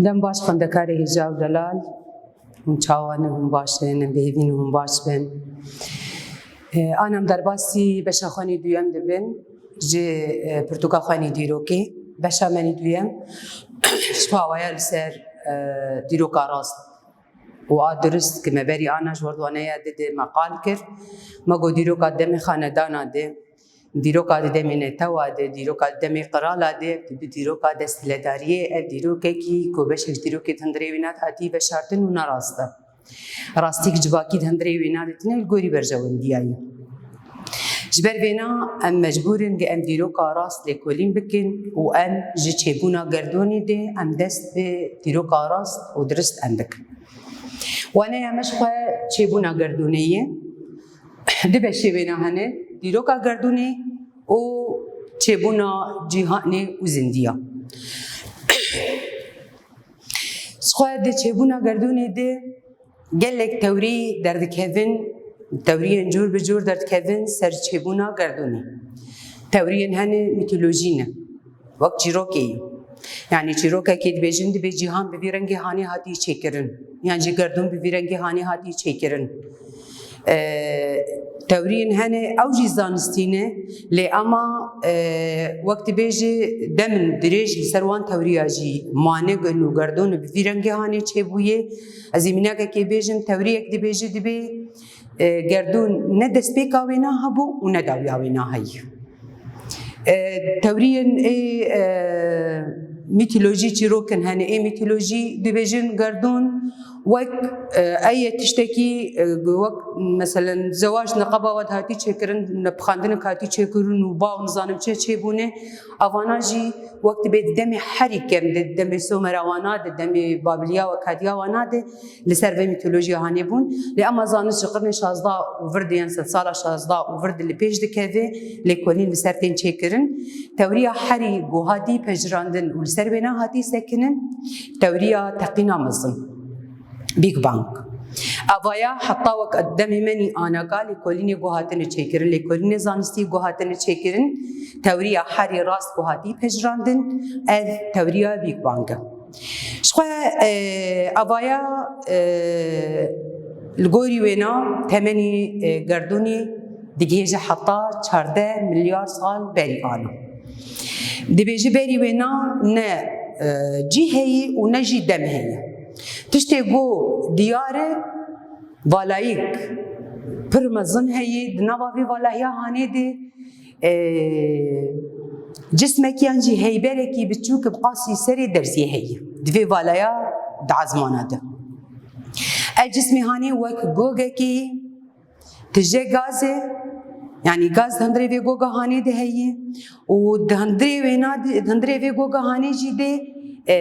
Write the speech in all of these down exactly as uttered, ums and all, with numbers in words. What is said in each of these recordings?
Dem baş xwendekarê hêja û delal. Hûn çawa ne, hûn baş in, em bi hêvî ne hûn baş bin. E, an em derbasî beşa xwenî duyem dibin, ji, e, pirtûka xwenî dîrokê. Beşa me nî duyem, ji xwe awaya li ser, e, dîroka rast û a dirust ki me berî ana ji werdwaneya di de me qal kir. Me got dîroka demê xanedana de, dîroka di demê netewa de, dîroka di demê qirala de, di dîroka desthiledariyê, ev dîrokekî ku beşek ji dîrokê di hundirê wîna de hatî veşartin û ne rast e. Rastîk civakî di hundirê wîna de tine li gorî berjewendiyayî. Ji ber vêna em mecbûr in ge em dîroka rast lêkolîn bikin û em ji çêbûna gerdûnê de em dest bi dîroka rast û dirist em bikin. Waneya me ji xwe çêbûna gerdûnê ye. Du beşê wêna hene, dîroka gerdûnê û çêbûna cîhanê û zindiya. Ji xwe di çêbûna gerdûnê de gelek tewrî derdikevin, tewriyên cûr bi cûr derdikevin ser çêbûna gerdûnê. Tewriyên hene mîtolojî ne. Wek çîrokê ye. Yanî çîrokekê dibêjin, dibê cîhan bi vî rengê hanê hatiye çêkirin. Yan jî gerdûn bi vî rengê hanê hatiye çêkirin. E, tewriyên hene, ew jî zanistî ne, lê ema, e, wek dibêje, demin dirêj li ser wan tewriya jî mane û gerdûn bi vî rengê hanê çêbûye. Ez ê mînakekê bêjim, tewriyek dibêje, dibê, e, gerdûn ne destpêka wêna hebû û ne dawiya wêna heye. E, tewriyên ê, e, mîtolojî çîrokin hene. Ê mîtolojî dibêjin gerdûn wek, e, eye tiştekî, e, wek, meselen, zewac niqaba we dihatî çêkirin, pixandinek hatî çêkirin û ba û nizanim çi çêbûne. Avana jî wek dibê di demê herî kem de, di demê Somera wana de, demê Babiliya û Akkadiya wana de, li ser vê mîtolojiya hanê bûn. Lê ema zanist ji qirnê şazdeh û vir de, yan sedsala şazdeh û vir de li pêş dikeve, lêkolîn li ser tên çêkirin. Tewriya herî ku hatî pejirandin û li ser wêna hatî sekinin, tewriya teqîna mezin, Big Bang. Avaya heta wek demê me nî anaka lêkolînê ku hatine çêkirin, lêkolînê zanistî ku hatine çêkirin, tewriya herî rast ku hatî pejirandin, ev tewriya Big Bang e. Ji xwe, e, avaya, e, li gorî wêna temenî, e, gerdûnê digihêje heta çardeh milyar sal berî ana. Dibêje berî wêna ne, e, cî heye û ne jî dem heye. Tiştê ku diyar e, valayik pir mezin heye, di nava vê valahiya hanê de, e, cismekî yan jî heyberekî biçûk bi qasî serê derziyê heye. Di vê valaya di ezmana de. Ev cismê hanê wek gogekî tije gaz e, yanî gaz di hundirê vê goga hanê de heye û di hundirê wêna de, di hundirê vê goga hanê jî de, e,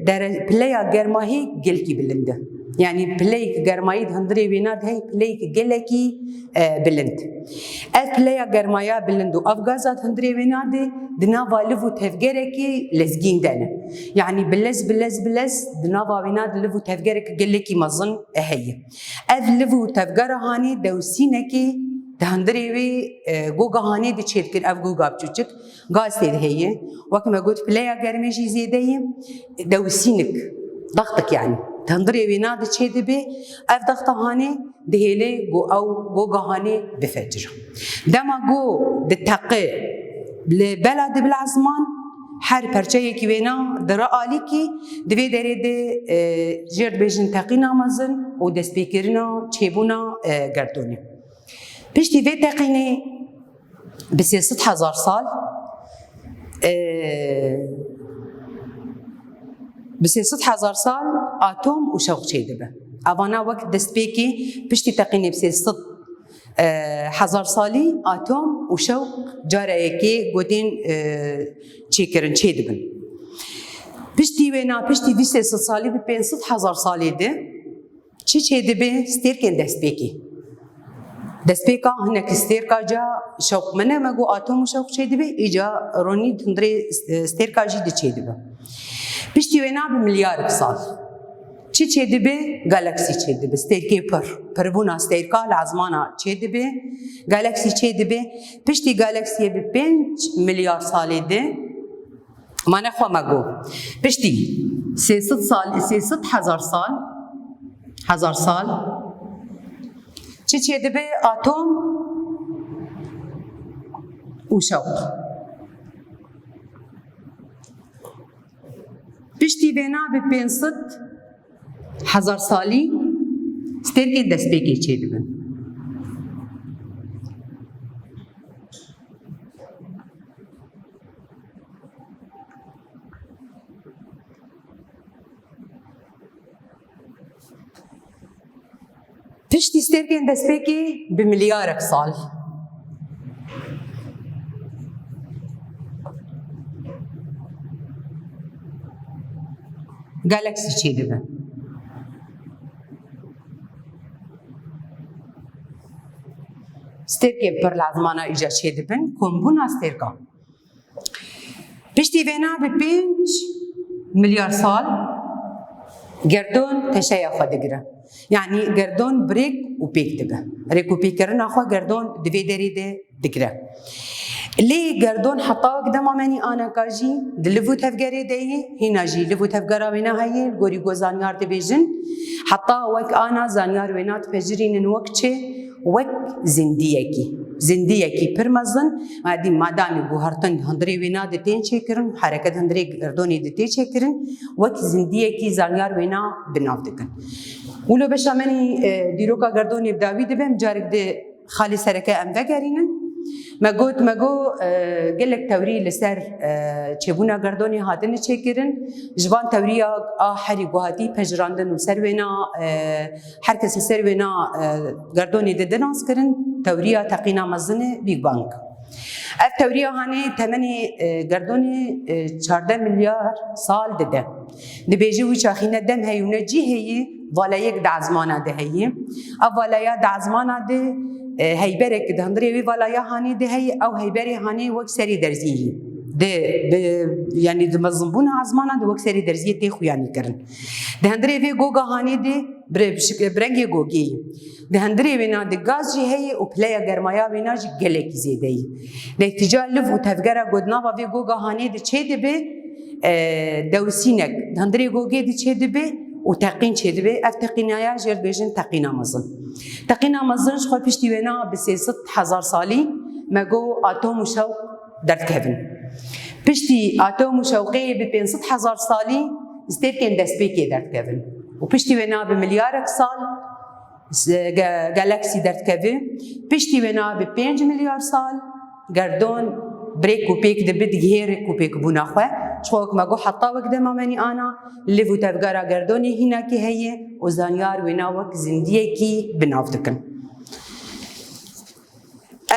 dere-, pileya germayî gelkî bilind e. Yanî pileyek germayî di hundirê wêna de heye, pileyek gelekî, e, bilind. Ev pileya germaya bilind û ev gaza di hundirê wêna de di nava liv û tevgerekî lezgîn de ne. Yanî bi lez, bi lez, bi lez di nava wêna de liv û tevgerek gelekî mezin heye. Ev liv û tevgera hanê dewsînekî di hundirê wê, e, goga hanê de çêdikin, ev goga biçûçik. Gaz tê de heye. Wek me got, pileya germê jî zêde ye. Dewsînik, dextik yanî. Di hundirê wêna de çêdibe. Ev dexta hanê dihêle ku ew goga hanê bifecire. Dema ku diteqe li bela dibe li ezman, her perçeyekî wêna dire alîkî, di vê derê de, e, jêr dibêjin teqîna mezin û destpêkirina çêbûna, e, gerdûnê. Piştî vê teqînê bi sê sed hezar sal, e, bi sê sed hezar sal atom û şewq çêdibe. Evana wek destpêkê piştî teqînê bi sê sed, e, hezar salî atom û şewq cara yekê gotên, e, çêkirin, çêdibin. Piştî wêna, piştî vî sê sed salî bi pênc sed hezar salê de, çi çêdibe? Stêrkên destpêkê. Destpêka hinek stêrka ca şewq me ne, me got atom û şewq çêdibe, îca ronî hundirê stêrka jî di çêdibe. Piştî wêna bi milyarek sal çi çêdibe? Galaksî çêdibe. Stêrkê pir, pirbûna stêrka li ezmana çêdibe. Galaksî çêdibe. Piştî galaksiyê bi pênc milyar salê de, mane xwe me got. Piştî Sê sed sal, sê sed hezar sal, hezar sal çi çêdibe? Atom û şewq. Piştî vêna bi pênc sed hezar salî stêrkên destpêkê çêdibin. Piştî stêrkên destpêkê bi milyarek sal. Galaksî çêdibe. Stêrkên pir li ezmana îca çêdibin, kombûna stêrkan. Piştî vêna bi pênc milyar sal gerdon teşeya xwe digire. Yanî gerdon bi rêk û pêk dibe. Rêk û pêkkirina xwe gerdon di vê derê de digire. Lê gerdon heta wek dema me nî aneka jî di liv û tevgerê de ye, hîna jî liv û tevgera wêna heye, li gorî ku zanyar dibêjin, heta wek ana zanyar wêna dipejirînin wek çi? Wek zindiyekî. Zindiyekî pir mezin, madî madamî guhertin hundirê wêna di tên çêkirin, hereket hundirê gerdonê di tê çêkirin, wek zindiyekî zanyar wêna bi nav dikin. Wilo beşa me nî, e, dîroka gerdonê bi dawî dibe, em carek di xalê sereke em vegerînin. Me got, me got, e, gelek tewrî li ser, e, çêbûna gerdonê hatine çêkirin. Ji van tewriya a herî guhatî pejirandin û ser wêna, e, her kes li ser wêna, e, gerdonê dide nas kirin, tewriya teqîna mezin e, Big Bang. Ev tewriya hanê temenê, e, gerdonê, e, çardeh milyar sal dide. Dibêje wî çaxî ne dem heye û ne cî heye, valayek di ezmana de heye. Ev valaya di ezmana de, e, heyberek di hundirê wê valaya hanê de heye, ew heyberê hanê wek serê derziyê ye. Di, bi, yanî di mezinbûna ezmana de wek serê derziyê tê xuyanî kirin. Di hundirê vê goga hanê de bi, bi şik-, bi rengê gogê ye. Di hundirê wêna de gaz jî heye û pileya germaya wêna jî gelekî zêde ye. Netîca liv û tevgera ku di nava vê goga hanê de çêdibe, e, dewsînek di hundirê gogê de çêdibe û teqîn çêdibe. Ev teqînaya jê re dibêjin teqîna mezin. Teqîna mezin ji xwe piştî wêna bi sê sed hezar salî me got atom û şewq derdikevin. Piştî atom û şewqê bi pênc sed hezar salî stêrkên destpêkê derdikevin. Û piştî wêna bi milyarek sal s-, ge-, galaksî derdikeve. Piştî wêna bi pênc milyar sal gerdon bi rêk û pêk dibe, digihê rêk û pêkbûna xwe. Ji xwe wek me got heta wek dema me nî ana, liv û tevgera gerdonê hînakî heye û zanyar wêna wek zindiyekî bi nav dikin.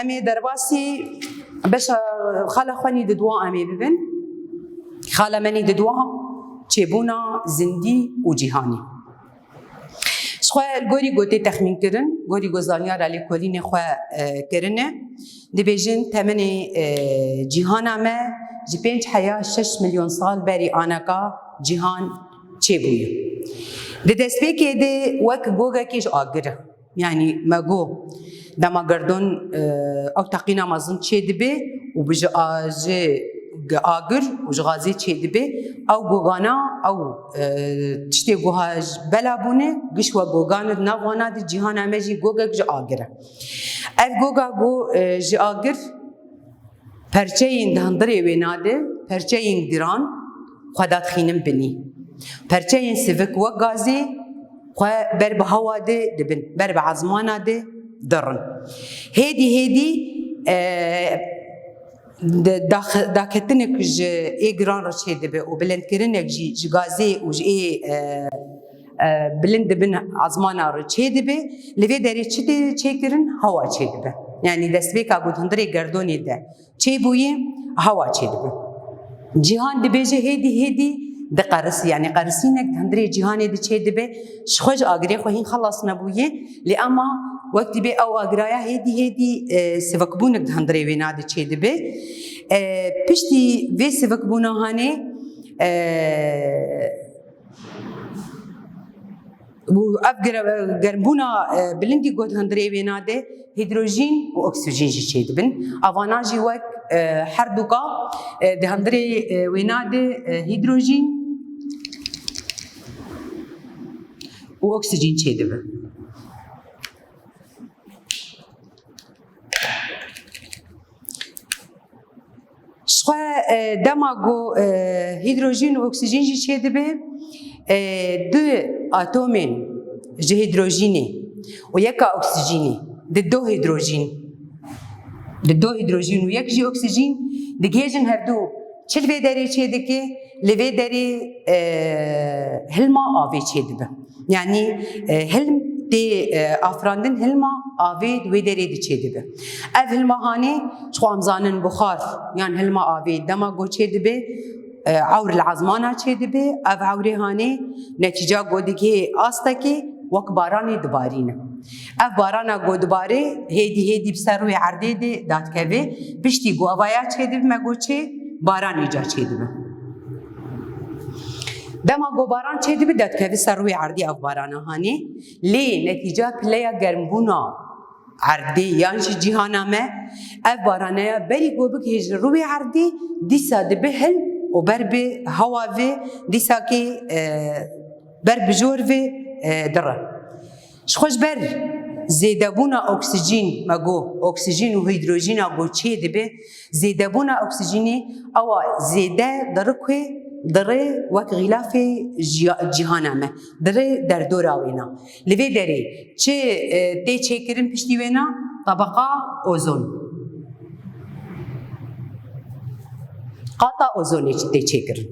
Em ê derbasî beşa xala xwe nî di dua em ê bibin. Xala me nî di dua çêbûna zindî û cîhanê. Ji xwe li gorî gotê texmîn kirin, gorî ku zanyara lêkolînê xwe, e, kirine, dibêjin temenê, e, cîhana me ji pênc heya şeş milyon sal berî aneka cîhan çêbûye. Di destpêkê de wek gogekê ji agir e. Yanî me got, dema gerdon, e, ew teqîna mezin çêdibe û bi ji a-, ji g-, agir û ji gazê çêdibe, ew gogana, ew, e, tiştê guha ji bela bûne, giş we gogan di nav wana de cîhana me jî gogek ji agir e. Ev goga go, e, ji agir, perçeyên di hundirê wêna de, perçeyên giran xwe dadixînin binî. Perçeyên sivik wek gazê xwe ber bi hewa de dibin, ber bi ezmana de dirin. Hêdî hêdî, e, di-, dax-, daketinek ji ê giran re çêdibe û bilindkirinek jî ji gazê û ji ê, e, e, bilind dibin ezmana re çêdibe. Li vê derê çi tê çêkirin? Hewa çêdibe. Yanî destpêka ku di hundirê gerdonê de çêbûyî, hewa çêdibe. Cîhan dibêje hêdî hêdî diqerisî, yanî qerisînek di hundirê cîhanê de çêdibe, ji xwe ji agirê xwe hîn xelas nebûye, lê ema wek dibê ew agiraya hêdî hêdî, e, sivikbûnek di hundirê wêna de çêdibe. E, piştî vê sivikbûna hanê, e, û ev gere-, germbûna, e, bilindî ku di hundirê wêna de hîdrojîn û oksîjîn jî çêdibin. Evana jî wek, e, herduka, e, di hundirê, e, wêna de, e, hîdrojîn û oksîjîn çêdibe. Ji xwe, e, dema ku, e, hîdrojîn û oksîjîn jî çêdibe, e, du atomên ji hîdrojînê û yeka oksîjînê di do hîdrojîn, di do hîdrojîn û yek jî oksîjîn digihêjin hevdu. Çi li vê derê çêdike? Li vê derê, e, hilma avê çêdibe. Yanî, e, hilm tê, e, afirandin, hilma avê di wê derê de çêdibe. Ev hilma hanê, çi xwe em zanin, buxar yan hilma avê dema ku çêdibe, e, ewr li ezmana çêdibe. Ev ewrê hanê netîca ku digihê astekê wek baranê dibarîne. Ev barana ku dibare hêdî hêdî bi ser rûyê erdê de dadikeve. Piştî ku evaya çêdibe, me got çê, baran îca çêdibe. Dema ku baran çêdibe, dadikeve ser rûyê erdê ev barana hanê. Lê netîca pileya germbûna erdê yan jî cîhana me, ev baraneya berî ku bigihêje rûyê erdê, dîsa dibe hilm û ber bi hewa ve, dîsakê, e, ber bi jor ve, e, dire. Ji xwe ji ber zêdebûna oksîjîn, me got, oksîjîn û hîdrojîna ku çêdibe, zêdebûna oksîjînê ewa zêde diri ku diri wek xîlafê jiya-, cîhana me, diri derdora wêna. Li vê derê çi, e, tê çêkirin piştî wêna? Tebeqa ozon. Qata ozonê tê çêkirin.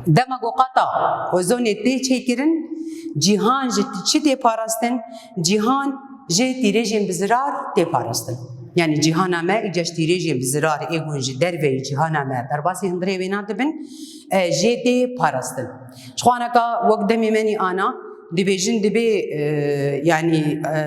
Dema ku qata ozonê tê çêkirin, cîhan ji çi tê parastin? Cîhan ji tîrêjên bi zirar tê parastin. Yanî cîhana me îca ji tîrêjên bi zirar ê ku ji derveyî cîhana me derbasî hundirê wêna dibin, e, jê tê parastin. Çixwaneka wek demê me nî ana, dibêjin dibê, e, yanî, e,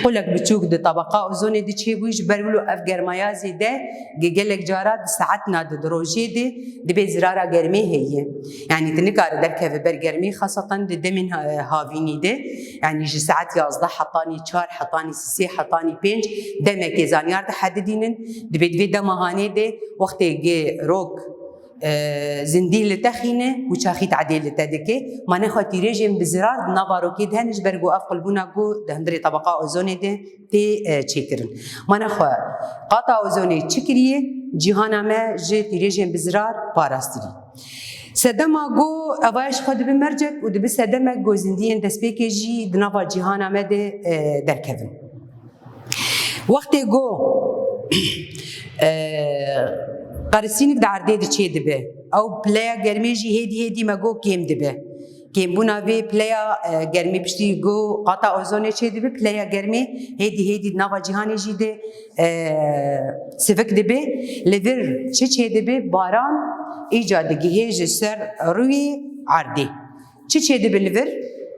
qulek biçûk di tebeqa ozonê de çêbûyî, ji ber wilo ev germaya zêde ge-, gelek cara di saetna de, di rojê de dibê zirara germê heye. Yanî tu nikare derkeve ber germê, xaseten di demên ha-, havînî de. Yanî ji saet yazdeh hetanî çar, hetanî sisê, hetanî pênc demekê zanyar dihedidînin. Dibê di vê dema hanê de wextê ge rok, e, zindî li te xîne û çaxî tedê li te dike. Ma nexwe tîrêjên bi zirar di nava rokê de hene, ji ber ku ev qulbûna ku di hundirê tebeqa ozonê de tê, e, çêkirin. Ma nexwe qata ozonê çi kiriye? Cîhana me ji tîrêjên bi zirar parastirî. Sedema ku evaya ji xwe dibe mercek û dibe sedemek ku zindiyên destpêkê jî di nava cîhana me de, e, derkevin. Wextê ku, e, qerisînik di erdê de çêdibe, ew pileya germê jî hêdî hêdî me got kêm dibe. Kêmbûna vê pileya, e, germê piştî ku qata ozonê çêdibe, pileya germê hêdî hêdî di nava cîhanê jî de, e, sivik dibe. Li vir çi çêdibe? Baran îca digihêje ser rûyê erdê. Çi çêdibe li vir?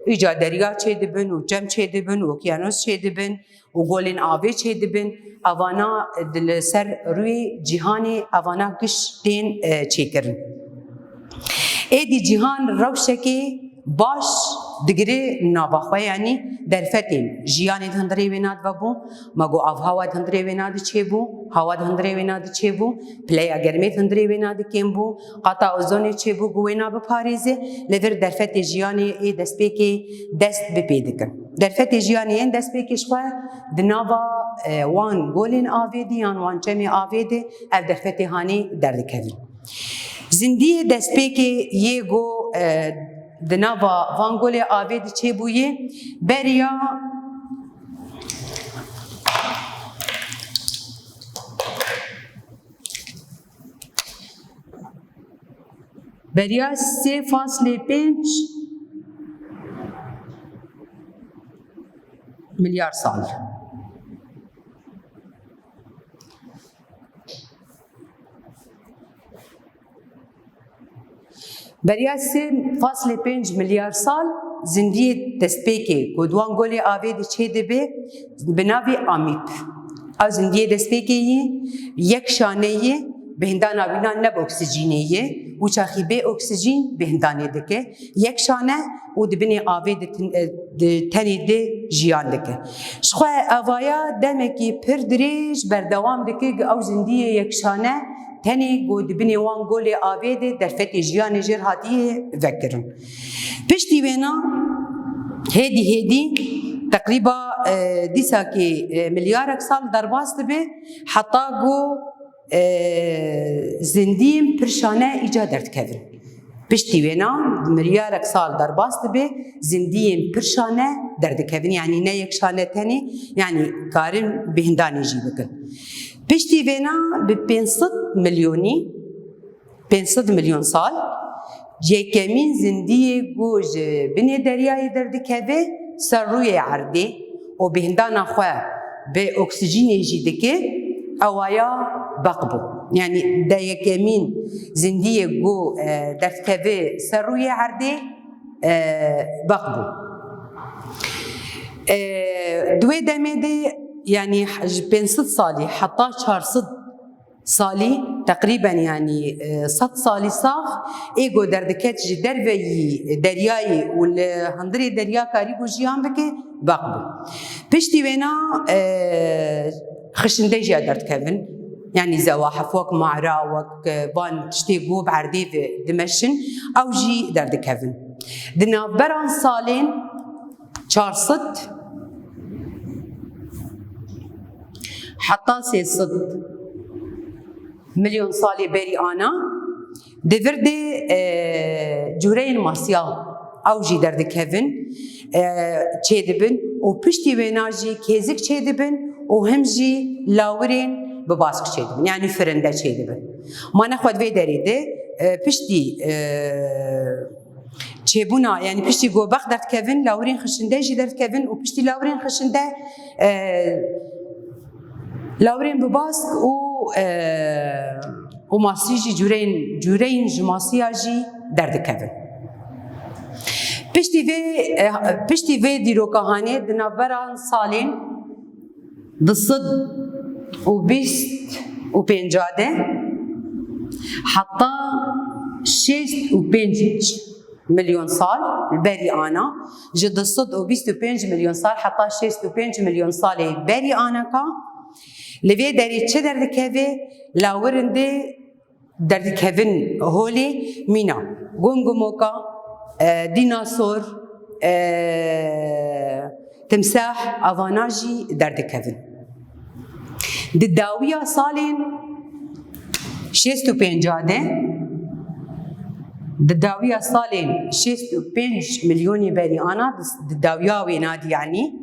Îca derya çêdibin û çem çêdibin û okyanos çêdibin û golên avê çêdibin. Evana di li ser rûyê cîhanê evana giş tên, e, çêkirin. Êdî cîhan rewşekê baş digire nava xwe, yanî derfetên jiyanê di hundirê wêna de vebû. Me got avhawa di hundirê wêna de çêbû, hawa di hundirê wêna de çêbû, pileya germê di hundirê wêna de kêm bû, qata ozonê çêbû ku wêna biparêze, li vir derfetê jiyanê ê destpêkê dest bi pê dikin. Derfetê jiyanê yên destpêkê ji xwe di nava, e, wan golên avê de yan wan çemê avê de ev derfetê hanê derdikevin. Zindiyê destpêkê yê ku, e, di nava van golê avê de çêbûyê, beriya, beriya sê faslê pênc milyar sal. Beriya sê faslê pênc milyar sal zindiyê destpêkê ku di wan golê avê de çêdibe, bi navê amîb. Ew zindiyê destpêkê yî yek şane yî, bêhndana wîna ne bi oksîjînê ye û çaxî bê oksîjîn bêhdanê dike. Yek şane û di binê avê de tin-, e, di tenê de jiyan dike. Ji xwe evaya demekî pir dirêj berdewam dike, ew zindiyê yekşane tenê ku di binê wan golê avê de derfetê jiyanê jêr hatiye vekirin. Piştî wêna hêdî hêdî teqrîba, e, dîsakî, e, milyarek sal derbas dibe, heta ku, e, zindiyên pirşane îca derdikevin. Piştî wêna milyarek sal derbas dibe, zindiyên pirşane derdikevin. Yanî ne yek şane tenê, yanî karin bêhndanê jî bikin. Piştî vêna bi pênc sed milyonî, pênc sed milyon sal, yekemîn zindiyê ku ji binê deryayê derdikeve ser rûyê erdê û bêhndana xwe bi oksijînê jî dike, ewaya beq bû. Yanî de yekemîn zindiyê ku, e, derdikeve ser rûyê erdê, e, beq bû. E, di wê demê de, yanî ji pênc sed salî heta çar sed salî, teqrîben, yanî, e, sed salî sax, ê ku derdiket ji derveyî deryayê û li hundirê derya karî ku jiyan bike, beq bû. Piştî wêna, e, xişinde jî derdikevin. Yanî zewahif wek mara, wek, e, van tiştê ku bi erdê ve dimeşin, ew jî derdikevin. Di navbera salên çar sed heta sê sed milyon salê berî ana, di vir de, e, cûreyên masiya ew jî derdikevin, e, çêdibin û piştî wêna jî kêzik çêdibin û him jî lawirên bi bask çêdibin, yanî firinde çêdibin. Ma nexwe di vê derê de, e, piştî, e, çêbûna, yanî piştî ku beq derdikevin, lawirên xişinde jî derdikevin û piştî lawirên xişinde, e, lawirên bi bask û, e, û masî jî cûreyên, cûreyên ji masiya jî derdikevin. Piştî vê, e, piştî vê dîroka hanê di navbera salên du sed û bîst û pênca de heta şêst û pênc milyon sal berî ana, ji du sed û bîst û pênc milyon sal heta şêst û pênc milyon salê berî anaka, li vê derê çi derdikeve? Lawirin dê derdikevin holê mîna, gomgomoka, e, dînasor, e, timsah, avana jî derdikevin. Di dawiya salên şêst û pênca de, di dawiya salên şêst û pênc milyonî berî ana, di, di dawiya wêna dî, yanî,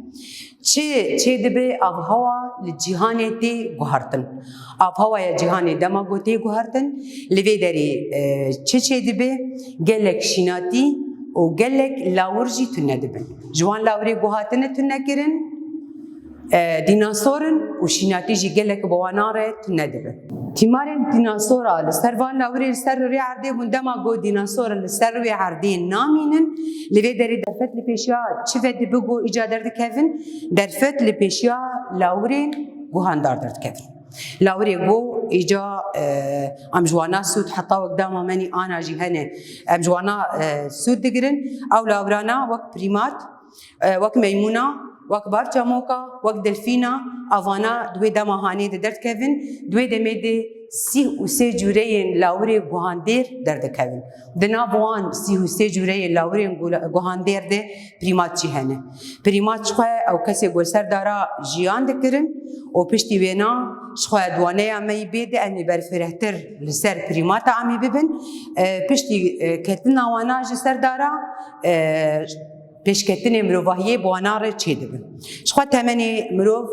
çi çêdibe, avhewa li cîhanê tê guhertin. Avhewaya cîhanê dema ku tê guhertin, li vê derê, e, çi çêdibe, gelek şînatî û gelek lawir jî tune dibin. Ji wan lawirê ku hatine tunekirin, e, dînasor in û şînatî jî gelek bi wana re tune dibin. Tîmarên dînasora li ser van lawirê li ser rûyê erdê bûn, dema ku dînasor li ser rûyê erdê namînin, li vê derê derfet li pêşiya çi ve dibe ku îca derdikevin, derfet li pêşiya lawirên guhandar derdikevin. Lawirê ku îca, e, em ji wana sûd, heta wek dama me nî ana jî hene, em ji wana, e, sûd digirin. Ew lawirana wek prîmat, e, wek meymûna, wek bavça moka, wek delfîna, avana di wê dema hanê de derdikevin, di wê demê de sîh û sê cûreyên lawirê guhandêr derdikevin. Di nav wan sîh û sê cûreyên lawirên gu-, guhandêr de prîmat jî hene. Prîmat jixwe ew kesê ku li ser dara jiyan dikirin û piştî wêna jixwe di waneya me yî bê de em ê berfirehtir li ser prîmata em ê bibin. E, piştî, e, ketina wana ji ser dara, e, pêşketinê mirovahiyê bi wana re çêdibin. Jixwe temenê mirov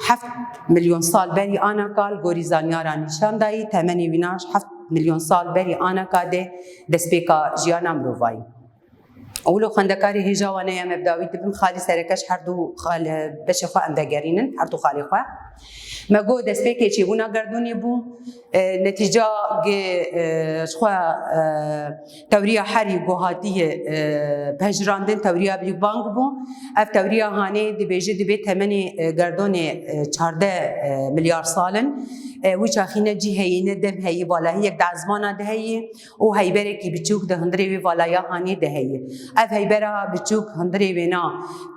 heft milyon sal berî anaka li gorî zanyaran nîşan dayî, temenê wîna ji heft milyon sal berî anaka de destpêka jiyana mirovayî. Wilo xwendekarê hêja waneya me bi dawî dibim, xalî sereke ji her du xal-, beşê xwe em vegerînin, her du xalê xwe. Me got destpêkê çêbûna gerdûnê bû. E, netîca gi, e, ji xwe, e, tewriya herî ku hatiye, e, pejirandin tewriya Big Bang bû. Ev tewriya hanê dibêje dibê temenê, e, gerdonê, e, çardeh, e, milyar sal in. E, wî çaxî ne cî heyî, ne dem heyî, valahiyek di ezmana de heyî û heyberekî biçûk di hundirê wê valaya hanê de heyî. Ev heybera biçûk hundirê wêna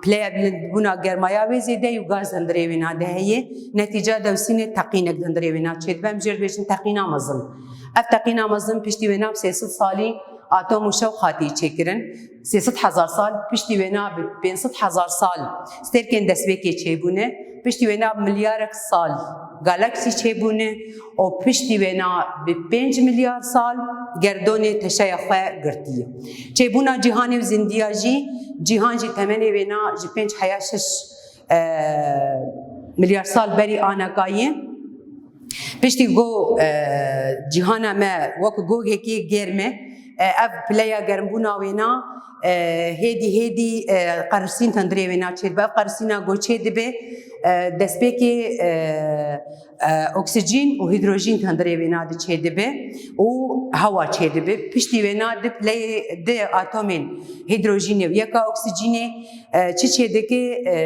pileya bilindbûna germaya wê zêde yû gaz hundirê wêna de heyî. Netîca dewsînê teqînek di hundirê wêna çêdibe. Em jê re dibêjin teqîna mezin. Ev teqîna mezin piştî wêna bi sê sed salî atom û şewq hatiye çêkirin. Sê sed hezar sal, piştî wêna bi pênc sed hezar sal stêrkên destpêkê çêbûne, piştî wêna bi milyarek sal galaksî çêbûne û piştî wêna bi pênc milyar sal gerdonê teşeya xwe girtiye. Çêbûna cîhanê û zindiya jî, cîhan jî temenê wêna ji pênc heya şeş e, milyar sal berî anakayî. Piştî go, e, cîhana me wek gogekî germ e. E, ev pileya germbûna wêna, e, hêdî hêdî, e, qerisîn tendirê wêna çêdibe. Ev qerisîna go çêdibe, e, destpêkê, e, e, oksijîn û hîdrojîn tendirê wêna di çêdibe û hewa çêdibe. Piştî wêna di pileyê di atomên hîdrojînê û yeka oksijînê, e, çi çêdike, e,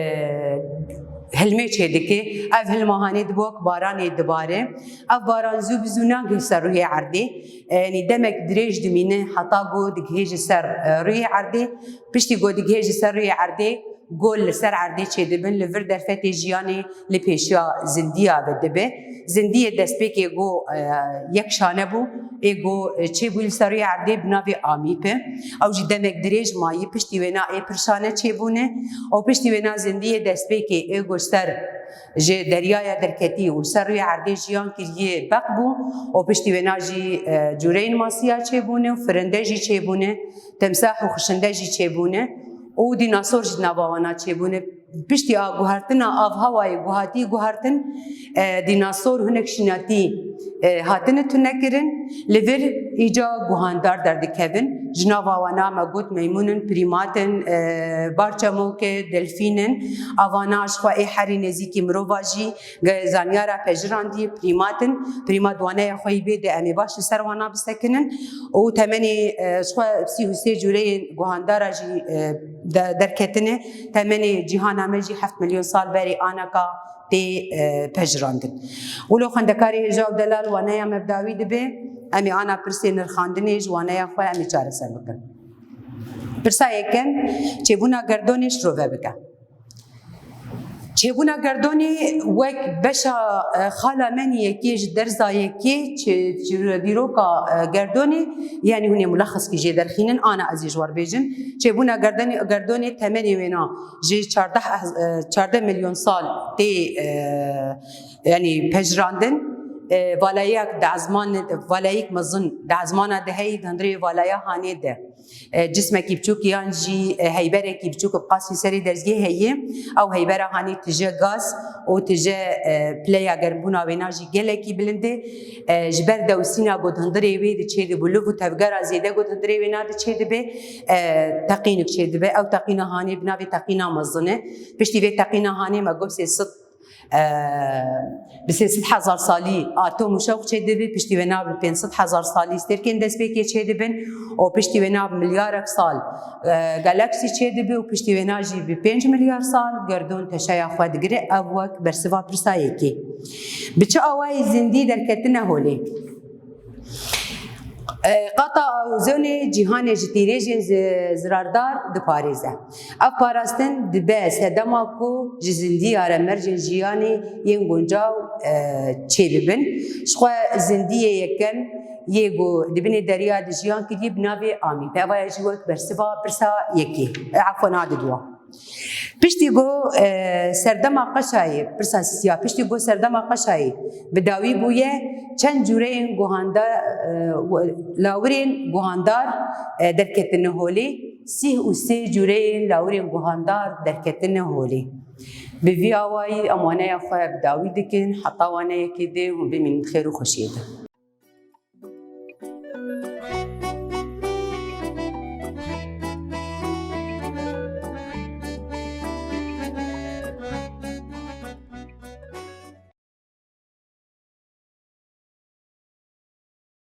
hilmê çêdike. Ev hilma hanê dibe wek baranê dibare. Ev baran zû bi zû nagihê ser rûyê erdê. E, yanî demek dirêj dimîne heta go digihê ji ser, e, rûyê erdê. Piştî go digihê ji ser rûyê erdê, go li ser erdê çêdibin, li vir derfetê jiyanê li pêşiya zindiya ve dibe. Zindiyê destpêkê go, e, yek şane bû, ê go, e, çêbûyî li ser rûyê erdê bi navê Amîp e. Ew jî demek dirêj mayî, piştî wêna ê pir şane çêbûne û piştî wêna zindiyê destpêkê ê go ser ji deryaya derketî û li ser rûyê erdê jiyan kiriye beq bû û piştî wêna jî, e, cûreyên masiya çêbûne û firinde jî çêbûne, temsah û xişinde jî çêbûne û dînasor jî di nava wana çêbûne. Piştî a guhertina avhewayê ku hatî guhertin, e, dînasor hinek şînatî, e, hatine tunekirin, li vir îca guhandar derdikevin. Ji nava wana me got meymun in, prîmat in, e, barçemok e, delfîn in. Avana ji xwe ê herî nêzîkî mirova jî ge-, zanyara pejirandî prîmat in. Prîmat waneya xwe yî bê de em ê baş li ser wana bisekinin. Û temenê, e, ji xwe sî û sê cûreyên guhandara jî, e, de-, derketine. Temenê cîhana me jî heft milyon sal berî anaka tê, e, pejirandin. Wilo xwendekarê hêja û delal waneya me bi dawî dibe, em ê ana pirsê nirxandinê ji waneya xwe em ê çareser bikin. Pirsa yekem, çêbûna gerdonê şirove bike. Çêbûna gerdonê wek beşa, e, xala menî yekê ji derza yekê çi-, çi-, dîroka, e, gerdonê, yanî hûn ê mulexes kî jê derxînin, ana ez ê ji we re bêjim. Çêbûna gerdonê, gerdonê temenê wêna ji çardeh, e, çardeh milyon sal tê, e, yanî pejirandin. E, valayek di ezman, valayek mezin di ezmana de heyî, di hundirê valaya hanê de. E, cismekî biçûk yan jî, e, heyberekî biçûk bi qasî serê derzgê heye. Ew heybera hanê tije gaz û tije, e, pileya germbûna wêna jî gelekî bilind e. E, ji ber dewsîna ku di hundirê wê de çêdibû, liv û tevgera zêde ku di hundirê wêna de çêdibe, e, teqînik çêdibe. Ew teqîna hanê bi navê teqîna mezin e. Piştî vê teqîna hanê me got sê sed, e, bi sê sed hezar salî atom û şewq çêdibe, piştî wêna bi pênc sed hezar salî stêrkên destpêkê çêdibin û piştî wêna bi milyarek sal, e, galaksî çêdibe û piştî wêna jî bi pênc milyar sal gerdon teşeya xwe digire. Ev wek bersiva pirsa yekê. Bi çi awayî zindî derketine holê? E, qata ozonê cîhanê ji tîrêjên zi-, zirardar diparêze. Ev parastin dibe sedema ku ji zindiya re mercên jiyanê yên guncaw, e, çêbibin. Ji xwe zindiyê yekem yê ku di binê derya de jiyan kiriye bi navê Amîp e. Eva ye jî wek bersiva pirsa yekê. E, efwen a diduwa. Piştî ku, e, serdema qeşayê, pirsa sisiya, piştî ku serdema qeşayê bi dawî bûye, çend cûreyên guhanda-, e, lawirên guhandar, e, derketine holê, sîh û sê cûreyên lawirên guhandar derketine holê. Bi vî awayî em waneya xwe bi dawî dikin, heta waneyekê dê hûn bimînin xêr û xweşiyê de.